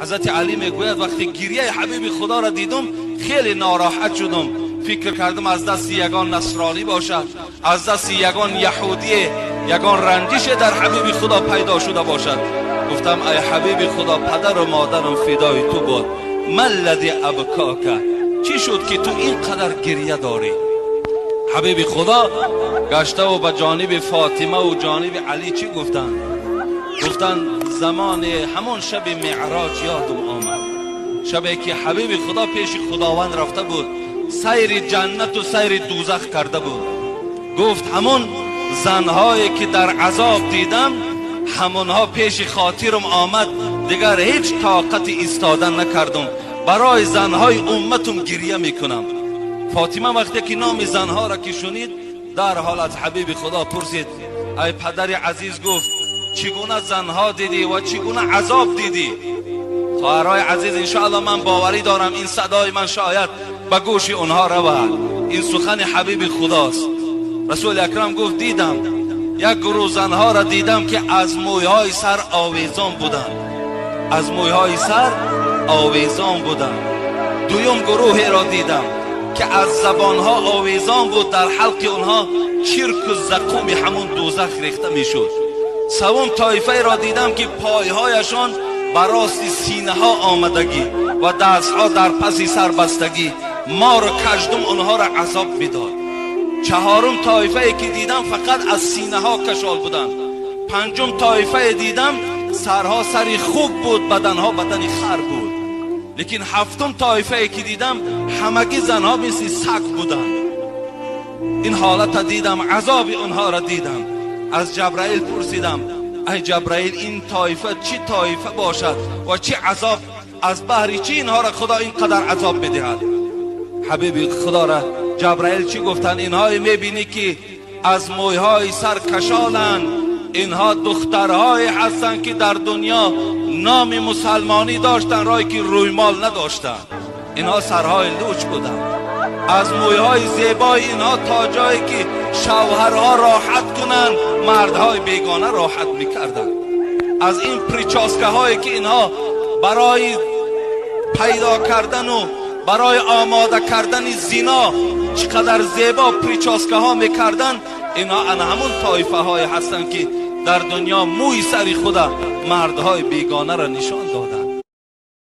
Ҳазрати Алӣ мегӯяд, вақте гирияи ҳабиби Худоро дидум, хеле нороҳат шудум. Фикр кардам, аз дасти ягон насронӣ бошад, аз дасти ягон яҳудие ягон ранҷише дар ҳабиби Худо пайдо шуда бошад. Гуфтам: ай ҳабиби Худо, падару модарам фидои ту буд, ما الذي أبكاك, чӣ шуд, ки ту ин қадар гирия дорӣ? Ҳабиби Худо гаштаву ба ҷониби Фотимаву ҷониби Алӣ чӣ гуфтанд? Гуфтанд: замони ҳамон шаби Меъроҷ ёдум омад, шабе ки ҳабиби Худо пеши Худованд рафта буд, сайри ҷаннату сайри дӯзах карда буд. Гуфт: ҳамон занҳое ки дар азоб дидам, ҳамонҳо пеши хотирам омад, дигар ҳеҷ тоқати истодан накардум, барои занҳои умматум гирия мекунам. Фотима вақте ки номи занҳоро ки шунид, дарҳол аз ҳабиби Худо пурсид: ай падари азиз, гуфт, чӣ гуна занҳо дидӣ ва чӣ гуна азоб дидӣ? Хоҳарҳои азиз, иншоалло, ман боварӣ дорам, ин садои ман шояд ба гӯши онҳо равад. Ин сухани ҳабиби Худост. Расули Акрам гуфт: дидам, як гурӯҳ занҳоро дидам, ки аз мӯйҳои сар овезон буданд, аз мӯйҳои сар овезон буданд. Дуюм гурӯҳеро дидам, ки аз забонҳо овезон буд, дар ҳалқи онҳо чирку зақуми ҳамун дӯзах рехта мешуд. Савум тоифаеро дидам, ки пойҳояшон ба рости синаҳо омадагӣ ва дастҳо дар паси сар бастагӣ, мору каждум онҳоро азоб медод. Чаҳорум тоифае ки дидам, фақат аз синаҳо кашол буданд. Панҷум тоифае дидам, сарҳо сари хук буд, баданҳо бадани хар буд. Лекин ҳафтум тоифае ки дидам, ҳамагӣ занҳо мисли саг буданд. Ин ҳолата дидам, азоби онҳоро дидам. Аз Ҷабраил пурсидам: ай Ҷабраил, ин тоифа чӣ тоифа бошад ва чӣ азоб, аз баҳри чӣ инҳоро Худо ин қадар азоб медиҳад? Ҳабиби Худора Ҷабраил чӣ гуфтанд? Инҳое мебинӣ, ки аз мӯйҳои сар кашоланд, инҳо духтарҳое ҳастанд, ки дар дунё номи мусалмонӣ доштанд, рое ки рӯймол надоштанд. Инҳо сарҳои луч буданд. Аз мӯйҳои зебои инҳо то ҷое ки шавҳарҳо роҳат кунанд, мардҳои бегона роҳат мекарданд. Аз ин прическаҳое ки инҳо барои пайдо кардану барои омода кардани зино чӣ қадар зебо прическаҳо мекарданд, инҳо ана ҳамун тоифаҳое ҳастанд, ки дар дунё мӯи сари худа мардҳои бегонаро нишон доданд.